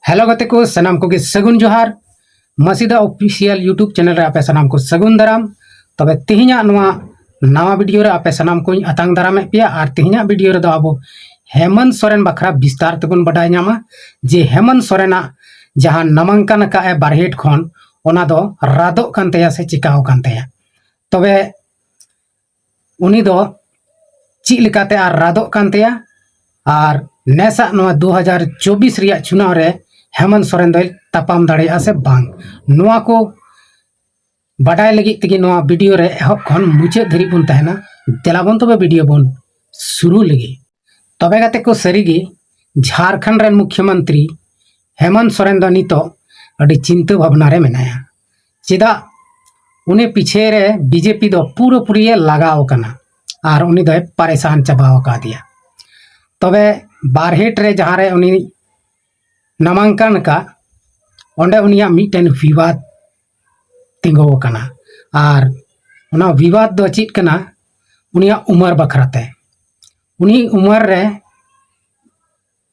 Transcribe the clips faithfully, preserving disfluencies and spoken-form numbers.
Hello ᱜᱟᱛᱮ ᱠᱚ, ᱥᱟᱱᱟᱢ ᱠᱚᱜᱮ ᱥᱟᱹᱜᱩᱱ ᱡᱚᱦᱟᱨ᱾ ᱢᱟᱹᱥᱤᱫᱟ ᱚᱯᱷᱤᱥᱤᱭᱟᱞ YouTube ᱪᱮᱱᱮᱞ ᱨᱮ ᱟᱯᱮ ᱥᱟᱱᱟᱢ ᱠᱚ ᱥᱟᱹᱜᱩᱱ ᱫᱟᱨᱟᱢ᱾ ᱛᱚᱵᱮ ᱛᱮᱦᱮᱧᱟᱜ ᱱᱚᱣᱟ ᱱᱟᱣᱟ ᱵᱷᱤᱰᱤᱭᱳ ᱨᱮ ᱟᱯᱮ ᱥᱟᱱᱟᱢ ᱠᱚᱧ ᱟᱛᱟᱝ ᱫᱟᱨᱟᱢᱮᱫ ᱯᱮᱭᱟ᱾ ᱟᱨ ᱛᱮᱦᱮᱧᱟᱜ ᱵᱷᱤᱰᱤᱭᱳ ᱨᱮᱫᱚ ᱟᱵᱚ ᱦᱮᱢᱚᱱᱛ ᱥᱚᱨᱮᱱ ᱵᱟᱠᱷᱨᱟ ᱵᱤᱥᱛᱟᱨ ᱛᱮᱵᱚᱱ ᱵᱟᱰᱟᱭ ᱧᱟᱢᱟ ᱡᱮ ᱦᱮᱢᱚᱱᱛ ᱥᱚᱨᱮᱱᱟᱜ ᱡᱟᱦᱟᱸ ᱱᱟᱢᱟᱝᱠᱟᱱ ᱟᱠᱟᱫ ᱮ ᱵᱟᱨᱦᱮᱴ ᱠᱷᱚᱱ, ᱚᱱᱟ ᱫᱚ ᱨᱟᱫᱚᱜ ᱠᱟᱱ ᱛᱟᱭᱟ ᱥᱮ ᱪᱤᱠᱟᱣ ᱟᱠᱟᱱ ᱛᱟᱭᱟ᱾ ᱛᱚᱵᱮ ᱩᱱᱤ ᱫᱚ ᱪᱮᱫ ᱞᱮᱠᱟᱛᱮ ᱟᱨ ᱨᱟᱫᱚᱜ ᱠᱟᱱ ᱛᱟᱭᱟ, ᱟᱨ ᱱᱮᱥᱟᱜ ᱱᱚᱣᱟ ᱫᱩ ᱦᱟᱡᱟᱨ ᱪᱚᱵᱵᱤᱥ ᱨᱮᱭᱟᱜ ᱪᱩᱱᱟᱣ ᱨᱮ ᱦᱮᱢᱚᱱᱛ ᱥᱚᱨᱮᱱ ᱫᱚᱭ ᱛᱟᱯᱟᱢ ᱫᱟᱲᱮᱭᱟᱜᱼᱟ ᱥᱮ ᱵᱟᱝ, ᱱᱚᱣᱟ ᱠᱚ ᱵᱟᱰᱟᱭ ᱞᱟᱹᱜᱤᱫ ᱛᱮᱜᱮ ᱱᱚᱣᱟ ᱵᱷᱤᱰᱤᱭᱳ ᱨᱮ ᱮᱦᱚᱵ ᱠᱷᱚᱱ ᱢᱩᱪᱟᱹᱫ ᱫᱷᱟᱹᱨᱤᱡ ᱵᱚᱱ ᱛᱟᱦᱮᱱᱟ᱾ ᱫᱮᱞᱟ ᱵᱚᱱ ᱛᱚᱵᱮ ᱵᱷᱤᱰᱤᱭᱳ ᱵᱚᱱ ᱥᱩᱨᱩ ᱞᱮᱜᱮ᱾ ᱛᱚᱵᱮ ᱜᱟᱛᱮ ᱠᱚ, ᱥᱟᱹᱨᱤᱜᱮ ᱡᱷᱟᱲᱠᱷᱚᱸᱰ ᱨᱮᱱ ᱢᱩᱠᱷᱭᱚᱢᱚᱱᱛᱨᱤ ᱦᱮᱢᱚᱱᱛ ᱥᱚᱨᱮᱱ ᱫᱚ ᱱᱤᱛᱚᱜ ᱟᱹᱰᱤ ᱪᱤᱱᱛᱟᱹ ᱵᱷᱟᱵᱽᱱᱟ ᱨᱮ ᱢᱮᱱᱟᱭᱟ᱾ ᱪᱮᱫᱟᱜ? ᱩᱱᱤ ᱯᱤᱪᱷᱮ ᱨᱮ ᱵᱤᱡᱮᱯᱤ ᱫᱚ ᱯᱩᱨᱟᱹᱯᱩᱨᱤᱭᱮ ᱞᱟᱜᱟᱣ ᱟᱠᱟᱱᱟ ᱟᱨ ᱩᱱᱤ ᱫᱚᱭ ᱯᱟᱨᱮᱥᱟᱱ ᱪᱟᱵᱟᱣ ᱟᱠᱟᱫᱮᱭᱟ᱾ ᱛᱚᱵᱮ ᱵᱟᱨᱦᱮᱴ ᱨᱮ ᱡᱟᱦᱟᱸ ᱨᱮ ᱩᱱᱤ ᱱᱟᱢᱟᱝᱠᱟᱱ ᱟᱠᱟᱫ, ᱚᱸᱰᱮ ᱩᱱᱤᱭᱟᱜ ᱢᱤᱫᱴᱮᱱ ᱵᱤᱵᱟᱫ ᱛᱤᱸᱜᱩ ᱟᱠᱟᱱᱟ᱾ ᱟᱨ ᱚᱱᱟ ᱵᱤᱵᱟᱫ ᱫᱚ ᱪᱮᱫ ᱠᱟᱱᱟ? ᱩᱱᱤᱭᱟᱜ ᱩᱢᱟᱹᱨ ᱵᱟᱠᱷᱨᱟᱛᱮ᱾ ᱩᱱᱤ ᱩᱢᱟᱹᱨ ᱨᱮ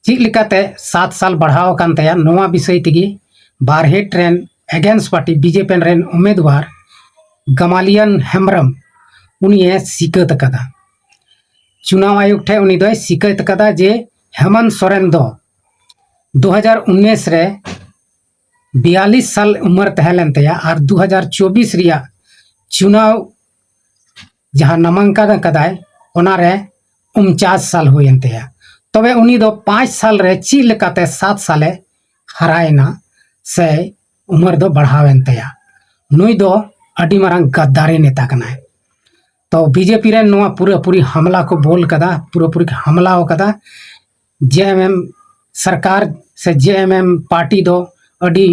ᱪᱮᱫ ᱞᱮᱠᱟᱛᱮ ᱥᱟᱛ ᱥᱟᱞ ᱵᱟᱲᱦᱟᱣ ᱟᱠᱟᱱ ᱛᱟᱭᱟ, ᱱᱚᱣᱟ ᱵᱤᱥᱚᱭ ᱛᱮᱜᱮ ᱵᱟᱨᱦᱮᱴ ᱨᱮᱱ against party ᱵᱤᱡᱮᱯᱤ ᱨᱮᱱ ᱩᱢᱮᱫᱣᱟᱨ ᱜᱟᱢᱟᱞᱤᱭᱟᱱ ᱦᱮᱢᱵᱨᱚᱢ ᱩᱱᱤᱭᱮ ᱥᱤᱠᱟᱹᱛ ᱟᱠᱟᱫᱟ᱾ ᱪᱩᱱᱟᱣ ᱟᱭᱳᱜᱽ ᱴᱷᱮᱱ ᱩᱱᱤ ᱫᱚᱭ ᱥᱤᱠᱟᱹᱛ ᱟᱠᱟᱫᱟ ᱡᱮ ᱦᱮᱢᱚᱱᱛ ᱥᱚᱨᱮᱱ ᱫᱚ ᱫᱩ ᱦᱟᱡᱟᱨ ᱩᱱᱤᱥ ᱨᱮ ᱵᱤᱭᱟᱞᱤᱥ ᱥᱟᱞ ᱩᱢᱮᱨ ᱛᱟᱦᱮᱸ ᱞᱮᱱ ᱛᱟᱭᱟ ᱟᱨ ᱫᱩ ᱦᱟᱡᱟᱨ ᱪᱚᱵᱵᱤᱥ ᱨᱮᱭᱟᱜ ᱪᱩᱱᱟᱣ ᱡᱟᱦᱟᱸ ᱱᱟᱢᱟᱝᱠᱟᱱ ᱟᱠᱟᱫᱟᱭ, ᱚᱱᱟᱨᱮ ᱩᱱᱪᱟᱥ ᱥᱟᱞ ᱦᱩᱭᱮᱱ ᱛᱟᱭᱟ᱾ ᱛᱚᱵᱮ ᱩᱱᱤ ᱫᱚ ᱯᱟᱸᱪ ᱥᱟᱞ ᱨᱮ ᱪᱮᱫ ᱞᱮᱠᱟᱛᱮ ᱥᱟᱛ ᱥᱟᱞᱮ ᱦᱟᱨᱟᱭᱮᱱᱟ ᱥᱮ ᱩᱢᱮᱨ ᱫᱚ ᱵᱟᱲᱦᱟᱣᱮᱱ ᱛᱟᱭᱟ? ᱱᱩᱭ ᱫᱚ ᱟᱹᱰᱤ ᱢᱟᱨᱟᱝ ᱜᱟᱫᱫᱟᱨᱤ ᱱᱮᱛᱟ ᱠᱟᱱᱟᱭ᱾ ᱛᱚ ᱵᱤᱡᱮᱯᱤ ᱨᱮᱱ ᱱᱚᱣᱟ ᱯᱩᱨᱟᱹᱯᱩᱨᱤ ᱦᱟᱢᱞᱟ ᱠᱚ ᱵᱚᱞ ᱠᱟᱫᱟ, ᱯᱩᱨᱟᱹᱯᱩᱨᱤ ᱦᱟᱢᱞᱟ ᱟᱠᱟᱫᱟ᱾ ᱡᱮ ᱮᱢ ᱮᱢ ᱥᱚᱨᱠᱟᱨ ᱥᱮ ᱡᱮ ᱮᱢ ᱮᱢ ᱯᱟᱨᱴᱤ ᱫᱚ ᱟᱹᱰᱤ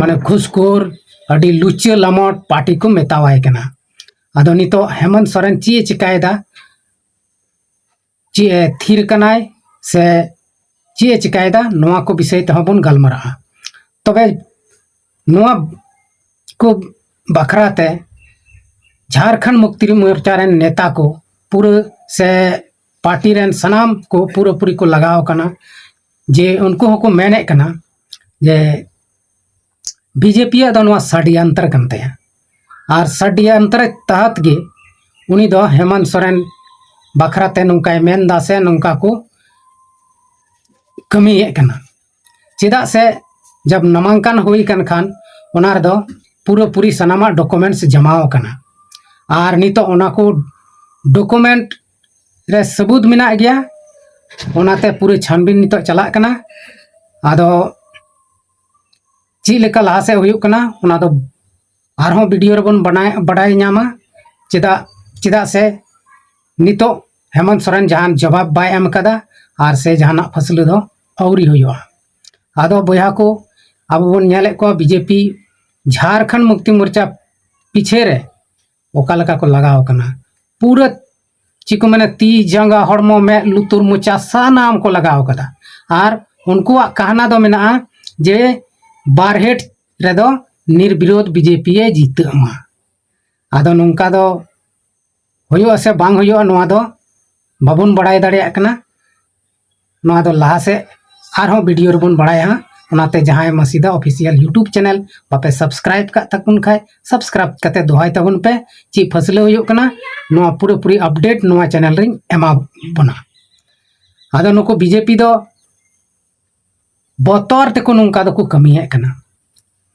ᱢᱟᱱᱮ ᱜᱷᱩᱥᱠᱷᱳᱨ, ᱟᱹᱰᱤ ᱞᱩᱪᱟᱹ ᱞᱟᱢᱚᱴ ᱯᱟᱨᱴᱤ ᱠᱚ ᱢᱮᱛᱟᱣᱟᱭ ᱠᱟᱱᱟ᱾ ᱟᱫᱚ ᱱᱤᱛᱚᱜ ᱦᱮᱢᱚᱱᱛ ᱥᱚᱨᱮᱱ ᱪᱮᱫ ᱮ ᱪᱤᱠᱟᱭᱮᱫᱟ, ᱪᱮᱫ ᱮ ᱛᱷᱤᱨ ᱠᱟᱱᱟᱭ ᱥᱮ ᱪᱮᱫ ᱮ ᱪᱤᱠᱟᱭᱮᱫᱟ, ᱱᱚᱣᱟ ᱠᱚ ᱵᱤᱥᱚᱭ ᱛᱮᱦᱚᱸ ᱵᱚᱱ ᱜᱟᱞᱢᱟᱨᱟᱜᱼᱟ᱾ ᱛᱚᱵᱮ ᱱᱚᱣᱟ ᱠᱚ ᱵᱟᱠᱷᱨᱟ ᱛᱮ ᱡᱷᱟᱲᱠᱷᱚᱸᱰ ᱢᱩᱠᱛᱤ ᱢᱳᱨᱪᱟ ᱨᱮᱱ ᱱᱮᱛᱟ ᱠᱚ ᱯᱩᱨᱟᱹ ᱥᱮ ᱯᱟᱨᱴᱤ ᱨᱮᱱ ᱥᱟᱱᱟᱢ ᱠᱚ ᱯᱩᱨᱟᱹᱯᱩᱨᱤ ᱠᱚ ᱞᱟᱜᱟᱣ ᱟᱠᱟᱱᱟ᱾ ᱡᱮ ᱩᱱᱠᱩ ᱦᱚᱸᱠᱚ ᱢᱮᱱᱮᱫ ᱠᱟᱱᱟ ᱡᱮ ᱵᱤᱡᱮᱯᱤᱭᱟᱜ ᱫᱚ ᱱᱚᱣᱟ ᱥᱟᱰᱭᱟᱱᱛᱨᱚ ᱠᱟᱱ ᱛᱟᱭᱟ᱾ ᱟᱨ ᱥᱟᱰᱭᱟᱱᱛᱨᱚ ᱛᱟᱦᱟᱛ ᱜᱮ ᱩᱱᱤ ᱫᱚ ᱦᱮᱢᱟᱱᱛ ᱥᱚᱨᱮᱱ ᱵᱟᱠᱷᱨᱟ ᱛᱮ ᱱᱚᱝᱠᱟᱭ ᱢᱮᱱ ᱫᱟ ᱥᱮ ᱱᱚᱝᱠᱟ ᱠᱚ ᱠᱟᱹᱢᱤᱭᱮᱫ ᱠᱟᱱᱟ᱾ ᱪᱮᱫᱟᱜ ᱥᱮ ᱡᱟᱵ ᱱᱟᱢᱟᱝᱠᱟᱱ ᱦᱩᱭ ᱠᱟᱱ ᱠᱷᱟᱱ ᱚᱱᱟ ᱨᱮᱫᱚ ᱯᱩᱨᱟᱹᱯᱩᱨᱤ ᱥᱟᱱᱟᱢᱟᱜ ᱰᱚᱠᱩᱢᱮᱱᱴᱥ ᱡᱟᱢᱟ ᱟᱠᱟᱱᱟ᱾ ᱟᱨ ᱱᱤᱛᱚᱜ ᱚᱱᱟ ᱠᱚ ᱰᱚᱠᱩᱢᱮᱱᱴ ᱨᱮ ᱥᱟᱹᱵᱩᱫ ᱢᱮᱱᱟᱜ ᱜᱮᱭᱟ᱾ ᱚᱱᱟᱛᱮ ᱯᱩᱨᱟᱹ ᱪᱷᱟᱱᱵᱤᱱ ᱱᱤᱛᱚᱜ ᱪᱟᱞᱟᱜ ᱠᱟᱱᱟ᱾ ᱟᱫᱚ ᱪᱮᱫ ᱞᱮᱠᱟ ᱞᱟᱦᱟ ᱥᱮᱫ ᱦᱩᱭᱩᱜ ᱠᱟᱱᱟ ᱚᱱᱟ ᱫᱚ ᱟᱨᱦᱚᱸ ᱵᱷᱤᱰᱤᱭᱳ ᱨᱮᱵᱚᱱ ᱵᱟᱰᱟᱭ ᱵᱟᱰᱟᱭ ᱧᱟᱢᱟ᱾ ᱪᱮᱫᱟᱜ ᱪᱮᱫᱟᱜ ᱥᱮ ᱱᱤᱛᱚᱜ ᱦᱮᱢᱚᱱᱛ ᱥᱚᱨᱮᱱ ᱡᱟᱦᱟᱱ ᱡᱚᱵᱟᱵ ᱵᱟᱭ ᱮᱢ ᱠᱟᱫᱟ ᱟᱨ ᱥᱮ ᱡᱟᱦᱟᱱᱟᱜ ᱯᱷᱟᱹᱥᱞᱟᱹ ᱫᱚ ᱟᱹᱣᱨᱤ ᱦᱩᱭᱩᱜᱼᱟ᱾ ᱟᱫᱚ ᱵᱚᱭᱦᱟ ᱠᱚ, ᱟᱵᱚ ᱵᱚᱱ ᱧᱮᱞᱮᱫ ᱠᱚᱣᱟ ᱵᱤᱡᱮᱯᱤ ᱡᱷᱟᱲᱠᱷᱚᱸᱰ ᱢᱩᱠᱛᱤ ᱢᱳᱨᱪᱟ ᱯᱤᱪᱷᱮ ᱨᱮ ᱚᱠᱟ ᱞᱮᱠᱟ ᱠᱚ ᱞᱟᱜᱟᱣ ᱠᱟᱱᱟ᱾ ᱯᱩᱨᱟᱹ ᱪᱮᱫ ᱠᱚ ᱢᱮᱱᱟ, ᱛᱤ ᱡᱟᱸᱜᱟ ᱦᱚᱲᱢᱚ ᱢᱮᱫ ᱞᱩᱛᱩᱨ ᱢᱚᱪᱟ ᱥᱟᱱᱟᱢ ᱠᱚ ᱞᱟᱜᱟᱣ ᱠᱟᱫᱟ᱾ ᱟᱨ ᱩᱱᱠᱩᱣᱟᱜ ᱠᱟᱦᱱᱟ ᱫᱚ ᱢᱮᱱᱟᱜᱼᱟ ᱡᱮ ᱵᱟᱨᱦᱮᱴ ᱨᱮᱫᱚ ᱱᱤᱨᱵᱤᱨᱳᱫᱷ ᱵᱤᱡᱮᱯᱤ ᱮ ᱡᱤᱛᱟᱹᱜ ᱢᱟ᱾ ᱟᱫᱚ ᱱᱚᱝᱠᱟ ᱫᱚ ᱦᱩᱭᱩᱜᱼᱟ ᱥᱮ ᱵᱟᱝ ᱦᱩᱭᱩᱜᱼᱟ, ᱱᱚᱣᱟ ᱫᱚ ᱵᱟᱵᱚᱱ ᱵᱟᱲᱟᱭ ᱫᱟᱲᱮᱭᱟᱜ ᱠᱟᱱᱟ᱾ ᱱᱚᱣᱟ ᱫᱚ ᱞᱟᱦᱟ ᱥᱮᱫ ᱟᱨᱦᱚᱸ ᱵᱷᱤᱰᱤᱭᱳ ᱨᱮᱵᱚᱱ ᱵᱟᱲᱟᱭᱟ ᱦᱟᱸᱜ᱾ ᱚᱱᱟᱛᱮ ᱡᱟᱦᱟᱸᱭ ᱢᱟᱥᱤᱫᱟ ᱚᱯᱷᱤᱥᱤᱭᱟᱞ ᱭᱩᱴᱩᱵᱽ ᱪᱮᱱᱮᱞ ᱵᱟᱯᱮ ᱥᱟᱵᱥᱠᱨᱟᱭᱤᱵ ᱠᱟᱜ ᱛᱟᱵᱚᱱ ᱠᱷᱟᱡ ᱥᱟᱵᱥᱠᱨᱟᱭᱤᱵ ᱠᱟᱛᱮ ᱫᱚᱦᱚᱭ ᱛᱟᱵᱚᱱ ᱯᱮ᱾ ᱪᱮᱫ ᱯᱷᱟᱹᱥᱞᱟᱹ ᱦᱩᱭᱩᱜ ᱠᱟᱱᱟ ᱱᱚᱣᱟ ᱯᱩᱨᱟᱹᱯᱩᱨᱤ ᱟᱯᱰᱮᱴ ᱱᱚᱣᱟ ᱪᱮᱱᱮᱞ ᱨᱤᱧ ᱮᱢᱟ ᱵᱚᱱᱟ᱾ ᱟᱫᱚ ᱱᱩᱠᱩ ᱵᱤᱡᱮᱯᱤ ᱫᱚ ᱵᱚᱛᱚᱨ ᱛᱮᱠᱚ ᱱᱚᱝᱠᱟ ᱫᱚᱠᱚ ᱠᱟᱹᱢᱤᱭᱮᱫ ᱠᱟᱱᱟ᱾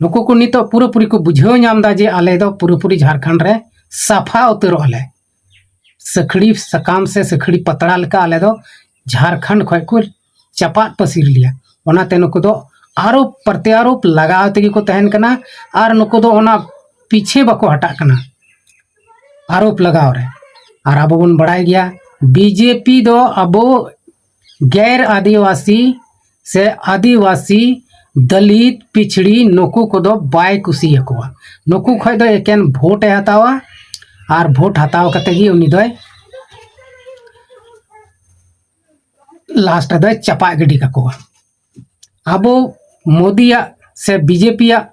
ᱱᱩᱠᱩ ᱠᱚ ᱱᱤᱛᱚᱜ ᱯᱩᱨᱟᱹᱯᱩᱨᱤ ᱠᱚ ᱵᱩᱡᱷᱟᱹᱣ ᱧᱟᱢ ᱮᱫᱟ ᱡᱮ ᱟᱞᱮ ᱫᱚ ᱯᱩᱨᱟᱹᱯᱩᱨᱤ ᱡᱷᱟᱲᱠᱷᱚᱸᱰ ᱨᱮ ᱥᱟᱯᱷᱟ ᱩᱛᱟᱹᱨᱚᱜ ᱟᱞᱮ᱾ ᱥᱟᱹᱠᱷᱲᱤ ᱥᱟᱠᱟᱢ ᱥᱮ ᱥᱟᱹᱠᱷᱲᱤ ᱯᱟᱛᱲᱟ ᱞᱮᱠᱟ ᱟᱞᱮ ᱫᱚ ᱡᱷᱟᱲᱠᱷᱚᱸᱰ ᱠᱷᱚᱱ ᱠᱚ ᱪᱟᱯᱟᱫ ᱯᱟᱹᱥᱤᱨ ᱞᱮᱭᱟ᱾ ᱚᱱᱟᱛᱮ ᱱᱩᱠᱩ ᱫᱚ ᱟᱨᱚ ᱯᱨᱚᱛᱭᱟᱨᱳᱯ ᱞᱟᱜᱟᱣ ᱛᱮᱜᱮ ᱠᱚ ᱛᱟᱦᱮᱱ ᱠᱟᱱᱟ᱾ ᱟᱨ ᱱᱩᱠᱩ ᱫᱚ ᱚᱱᱟ ᱯᱤᱪᱷᱮ ᱵᱟᱠᱚ ᱦᱟᱴᱟᱜ ᱠᱟᱱᱟ ᱟᱨᱳᱯ ᱞᱟᱜᱟᱣ ᱨᱮ᱾ ᱟᱨ ᱟᱵᱚ ᱵᱚᱱ ᱵᱟᱲᱟᱭ ᱜᱮᱭᱟ ᱵᱤᱡᱮᱯᱤ ᱫᱚ ᱟᱵᱚ ᱜᱮᱨ ᱟᱹᱫᱤᱵᱟᱹᱥᱤ ᱥᱮ ᱟᱹᱫᱤᱵᱟᱹᱥᱤ ᱫᱟᱹᱞᱤᱛ ᱯᱤᱪᱷᱲᱤ ᱱᱩᱠᱩ ᱠᱚᱫᱚ ᱵᱟᱭ ᱠᱩᱥᱤᱭᱟᱠᱚᱣᱟ᱾ ᱱᱩᱠᱩ ᱠᱷᱚᱡ ᱫᱚ ᱮᱠᱮᱱ ᱵᱷᱳᱴ ᱮ ᱦᱟᱛᱟᱣᱟ ᱟᱨ ᱵᱷᱳᱴ ᱦᱟᱛᱟᱣ ᱠᱟᱛᱮ ᱜᱮ ᱩᱱᱤ ᱫᱚᱭ ᱞᱟᱥᱴ ᱨᱮᱫᱚᱭ ᱪᱟᱯᱟᱜ ᱜᱤᱰᱤ ᱠᱟᱠᱚᱣᱟ᱾ ᱟᱵᱚ ᱢᱳᱫᱤᱭᱟᱜ ᱥᱮ ᱵᱤᱡᱮᱯᱤᱭᱟᱜ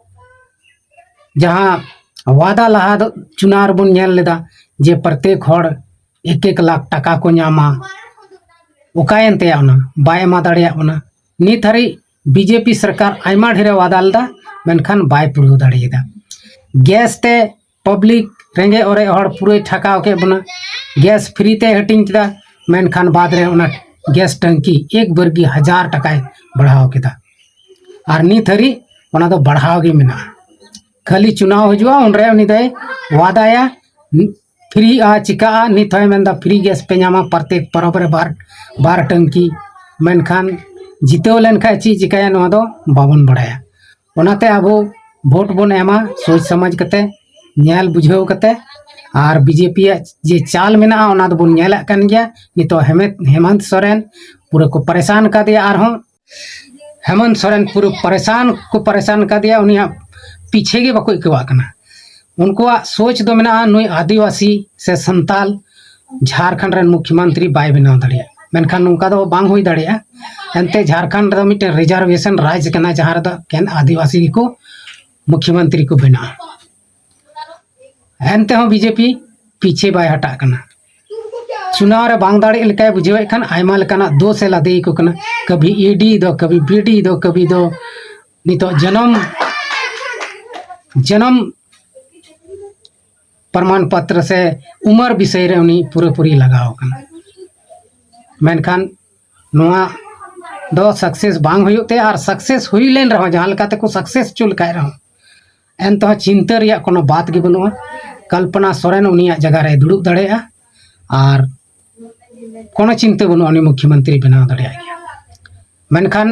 ᱡᱟᱦᱟᱸ ᱣᱟᱫᱟ ᱞᱟᱦᱟ ᱫᱚ ᱪᱩᱱᱟᱣ ᱨᱮᱵᱚᱱ ᱧᱮᱞ ᱞᱮᱫᱟ ᱡᱮ ᱯᱨᱚᱛᱮᱠ ᱦᱚᱲ ᱮᱠ ᱮᱠ ᱞᱟᱠᱷ ᱴᱟᱠᱟ ᱠᱚ ᱧᱟᱢᱟ, ᱚᱠᱟᱭᱮᱱ ᱛᱟᱭᱟ ᱚᱱᱟ? ᱵᱟᱭ ᱮᱢᱟ ᱫᱟᱲᱮᱭᱟᱜ ᱵᱚᱱᱟ᱾ ᱱᱤᱛ ᱦᱟᱹᱨᱤᱡ ᱵᱤᱡᱮᱯᱤ ᱥᱚᱨᱠᱟᱨ ᱟᱭᱢᱟ ᱰᱷᱮᱨᱮ ᱣᱟᱫᱟ ᱞᱮᱫᱟ, ᱢᱮᱱᱠᱷᱟᱱ ᱵᱟᱭ ᱯᱩᱨᱟᱹᱣ ᱫᱟᱲᱮᱭᱟᱫᱟ᱾ ᱜᱮᱥ ᱛᱮ ᱯᱟᱵᱽᱞᱤᱠ, ᱨᱮᱸᱜᱮᱡ ᱚᱨᱮᱡ ᱦᱚᱲ ᱯᱩᱨᱟᱹᱭ ᱴᱷᱟᱠᱟᱣ ᱠᱮᱫ ᱵᱚᱱᱟ᱾ ᱜᱮᱥ ᱯᱷᱨᱤ ᱛᱮᱭ ᱦᱟᱹᱴᱤᱧ ᱠᱮᱫᱟ, ᱢᱮᱱᱠᱷᱟᱱ ᱵᱟᱫᱽ ᱨᱮ ᱚᱱᱟ ᱜᱮᱥ ᱴᱟᱝᱠᱤ ᱮᱠ ᱵᱟᱨᱜᱤ ᱦᱟᱡᱟᱨ ᱴᱟᱠᱟᱭ ᱵᱟᱲᱦᱟᱣ ᱠᱮᱫᱟ᱾ ᱟᱨ ᱱᱤᱛ ᱦᱟᱹᱨᱤᱡ ᱚᱱᱟ ᱫᱚ ᱵᱟᱲᱦᱟᱣ ᱜᱮ ᱢᱮᱱᱟᱜᱼᱟ᱾ ᱠᱷᱟᱹᱞᱤ ᱪᱩᱱᱟᱣ ᱦᱤᱡᱩᱜᱼᱟ, ᱩᱱᱨᱮ ᱩᱱᱤ ᱫᱚᱭ ᱣᱟᱫᱟᱭᱟ, ᱯᱷᱨᱤᱜᱼᱟ, ᱪᱤᱠᱟᱹᱜᱼᱟ᱾ ᱱᱤᱛ ᱦᱚᱸᱭ ᱢᱮᱱᱫᱟ ᱯᱷᱨᱤ ᱜᱮᱥ ᱯᱮ ᱧᱟᱢᱟ ᱯᱨᱚᱛᱮᱠ ᱯᱚᱨᱚᱵᱽ ᱨᱮ ᱵᱟᱨ, ᱵᱟᱨ ᱴᱟᱝᱠᱤ᱾ ᱢᱮᱱᱠᱷᱟᱱ ᱡᱤᱛᱟᱹᱣ ᱞᱮᱱᱠᱷᱟᱱ ᱪᱮᱫ ᱪᱤᱠᱟᱹᱭᱟ, ᱱᱚᱣᱟ ᱫᱚ ᱵᱟᱵᱚᱱ ᱵᱟᱲᱟᱭᱟ᱾ ᱚᱱᱟᱛᱮ ᱟᱵᱚ ᱵᱷᱳᱴ ᱵᱚᱱ ᱮᱢᱟ ᱥᱚᱪ ᱥᱚᱢᱟᱡᱽ ᱠᱟᱛᱮ, ᱧᱮᱞ ᱵᱩᱡᱷᱟᱹᱣ ᱠᱟᱛᱮ᱾ ᱟᱨ ᱵᱤᱡᱮᱯᱤ ᱭᱟᱜ ᱡᱮ ᱪᱟᱞ ᱢᱮᱱᱟᱜᱼᱟ, ᱚᱱᱟ ᱫᱚᱵᱚᱱ ᱧᱮᱞᱮᱫ ᱠᱟᱱ ᱜᱮᱭᱟ᱾ ᱱᱤᱛᱚᱜ ᱦᱮᱢᱮᱛ, ᱦᱮᱢᱚᱱᱛ ᱥᱚᱨᱮᱱ ᱯᱩᱨᱟᱹ ᱠᱚ ᱯᱟᱨᱮᱥᱟᱱ ᱠᱟᱫᱮᱭᱟ᱾ ᱟᱨᱦᱚᱸ ᱦᱮᱢᱚᱱᱛ ᱥᱚᱨᱮᱱ ᱯᱩᱨᱟᱹ ᱯᱟᱨᱮᱥᱟᱱ ᱠᱚ ᱯᱟᱨᱮᱥᱟᱱ ᱠᱟᱫᱮᱭᱟ, ᱩᱱᱤᱭᱟᱜ ᱯᱤᱪᱷᱮ ᱜᱮ ᱵᱟᱠᱚ ᱟᱹᱭᱠᱟᱹᱣᱟᱜ ᱠᱟᱱᱟ᱾ ᱩᱱᱠᱩᱣᱟᱜ ᱥᱚᱪ ᱫᱚ ᱢᱮᱱᱟᱜᱼᱟ, ᱱᱩᱭ ᱟᱹᱫᱤᱵᱟᱹᱥᱤ ᱥᱮ ᱥᱟᱱᱛᱟᱞ ᱡᱷᱟᱲᱠᱷᱚᱸᱰ ᱨᱮᱱ ᱢᱩᱠᱷᱭᱚᱢᱚᱱᱛᱨᱤ ᱵᱟᱭ ᱵᱮᱱᱟᱣ ᱫᱟᱲᱮᱭᱟᱜᱼᱟ᱾ ᱢᱮᱱᱠᱷᱟᱱ ᱱᱚᱝᱠᱟ ᱫᱚ ᱵᱟᱝ ᱦᱩᱭ ᱫᱟᱲᱮᱭᱟᱜᱼᱟ᱾ ᱮᱱᱛᱮ ᱡᱷᱟᱲᱠᱷᱚᱸᱰ ᱨᱮᱫᱚ ᱢᱤᱫᱴᱮᱱ ᱨᱤᱡᱟᱨᱵᱷᱮᱥᱚᱱ ᱨᱟᱡᱽ ᱠᱟᱱᱟ, ᱡᱟᱦᱟᱸ ᱨᱮᱫᱚ ᱮᱠᱮᱱ ᱟᱹᱫᱤᱵᱟᱹᱥᱤ ᱜᱮᱠᱚ ᱢᱩᱠᱷᱭᱚᱢᱚᱱᱛᱨᱤ ᱠᱚ ᱵᱮᱱᱟᱜᱼᱟ᱾ ᱮᱱᱛᱮᱦᱚᱸ ᱵᱤᱡᱮᱯᱤ ᱯᱤᱪᱷᱮ ᱵᱟᱭ ᱦᱟᱴᱟᱜ ᱠᱟᱱᱟ᱾ ᱪᱩᱱᱟᱣ ᱨᱮ ᱵᱟᱝ ᱫᱟᱲᱮᱜ ᱞᱮᱠᱟᱭ ᱵᱩᱡᱷᱟᱹᱣᱮᱫ ᱠᱷᱟᱱ ᱟᱭᱢᱟ ᱞᱮᱠᱟᱱᱟᱜ ᱫᱳᱥ ᱮ ᱞᱟᱫᱮ ᱟᱠᱚ ᱠᱟᱱᱟ᱾ ᱠᱟᱵᱷᱤ ᱤᱰᱤ ᱫᱚ, ᱠᱟᱵᱷᱤ ᱵᱤᱰᱤ ᱫᱚ, ᱠᱟᱵᱷᱤ ᱫᱚ ᱱᱤᱛᱚᱜ ᱡᱚᱱᱚᱢ, ᱡᱚᱱᱚᱢ ᱯᱨᱚᱢᱟᱱ ᱯᱚᱛᱨᱚ ᱥᱮ ᱩᱢᱟᱹᱨ ᱵᱤᱥᱚᱭ ᱨᱮ ᱩᱱᱤ ᱯᱩᱨᱟᱹᱯᱩᱨᱤ ᱞᱟᱜᱟᱣ ᱟᱠᱟᱱᱟ᱾ ᱢᱮᱱᱠᱷᱟᱱ ᱱᱚᱣᱟ ᱫᱚ ᱥᱟᱠᱥᱮᱥ ᱵᱟᱝ ᱦᱩᱭᱩᱜ ᱛᱮ, ᱟᱨ ᱥᱟᱠᱥᱮᱥ ᱦᱩᱭ ᱞᱮᱱ ᱨᱮᱦᱚᱸ, ᱡᱟᱦᱟᱸ ᱞᱮᱠᱟ ᱛᱮᱠᱚ ᱥᱟᱠᱥᱮᱥ ᱦᱚᱪᱚ ᱞᱮᱠᱟᱭ ᱨᱮᱦᱚᱸ, ᱮᱱᱛᱮᱦᱚᱸ ᱪᱤᱱᱛᱟᱹ ᱨᱮᱭᱟᱜ ᱠᱳᱱᱳ ᱵᱟᱛ ᱜᱮ ᱵᱟᱹᱱᱩᱜᱼᱟ᱾ ᱠᱚᱞᱯᱚᱱᱟ ᱥᱚᱨᱮᱱ ᱩᱱᱤᱭᱟᱜ ᱡᱟᱭᱜᱟ ᱨᱮᱭ ᱫᱩᱲᱩᱵ ᱫᱟᱲᱮᱭᱟᱜᱼᱟ ᱟᱨ ᱠᱳᱱᱳ ᱪᱤᱱᱛᱟᱹ ᱵᱟᱹᱱᱩᱜᱼᱟ, ᱩᱱᱤ ᱢᱩᱠᱷᱭᱚᱢᱚᱱᱛᱨᱤ ᱵᱮᱱᱟᱣ ᱫᱟᱲᱮᱭᱟᱜ ᱜᱮᱭᱟ᱾ ᱢᱮᱱᱠᱷᱟᱱ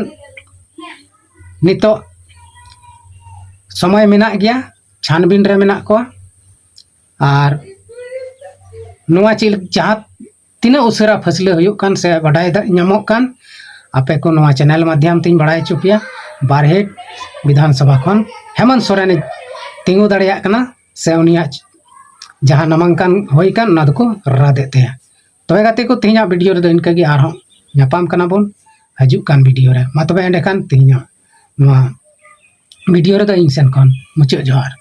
ᱱᱤᱛᱚᱜ ᱥᱚᱢᱚᱭ ᱢᱮᱱᱟᱜ ᱜᱮᱭᱟ, ᱪᱷᱟᱱᱵᱤᱱ ᱨᱮ ᱢᱮᱱᱟᱜ ᱠᱚᱣᱟ᱾ ᱟᱨ ᱱᱚᱣᱟ ᱪᱮᱫ ᱡᱟᱦᱟᱸ ᱛᱤᱱᱟᱹᱜ ᱩᱥᱟᱹᱨᱟ ᱯᱷᱟᱹᱥᱞᱟᱹ ᱦᱩᱭᱩᱜ ᱠᱟᱱ ᱥᱮ ᱵᱟᱰᱟᱭ ᱫᱟ-, ᱧᱟᱢᱚᱜ ᱠᱟᱱ, ᱟᱯᱮ ᱠᱚ ᱱᱚᱣᱟ ᱪᱮᱱᱮᱞ ᱢᱟᱫᱽᱫᱷᱚᱢ ᱛᱤᱧ ᱵᱟᱲᱟᱭ ᱦᱚᱪᱚ ᱯᱮᱭᱟ᱾ ᱵᱟᱨᱦᱮᱴ ᱵᱤᱫᱷᱟᱱ ᱥᱚᱵᱷᱟ ᱠᱷᱚᱱ ᱦᱮᱢᱚᱱᱛ ᱥᱚᱨᱮᱱᱮ ᱛᱤᱸᱜᱩ ᱫᱟᱲᱮᱭᱟᱜ ᱠᱟᱱᱟ ᱥᱮ ᱩᱱᱤᱭᱟᱜ ᱡᱟᱦᱟᱸ ᱱᱟᱢᱟᱝᱠᱟᱱ ᱦᱩᱭ ᱠᱟᱱ, ᱚᱱᱟ ᱫᱚᱠᱚ ᱨᱟᱫ ᱮᱫ ᱛᱟᱭᱟ᱾ ᱛᱚᱵᱮ ᱜᱟᱛᱮ ᱠᱚ, ᱛᱮᱦᱮᱧᱟᱜ ᱵᱷᱤᱰᱤᱭᱳ ᱨᱮᱫᱚ ᱤᱱᱠᱟᱹ ᱜᱮ, ᱟᱨᱦᱚᱸ ᱧᱟᱯᱟᱢ ᱠᱟᱱᱟ ᱵᱚᱱ ᱦᱤᱡᱩᱜ ᱠᱟᱱ ᱵᱷᱤᱰᱤᱭᱳ ᱨᱮ᱾ ᱢᱟ ᱛᱚᱵᱮ ᱮᱸᱰᱮᱠᱷᱟᱱ ᱛᱮᱦᱮᱧᱟᱜ ᱱᱚᱣᱟ ᱵᱷᱤᱰᱤᱭᱳ ᱨᱮᱫᱚ ᱤᱧ ᱥᱮᱱ ᱠᱷᱚᱱ ᱢᱩᱪᱟᱹᱫ ᱡᱚᱦᱟᱨ᱾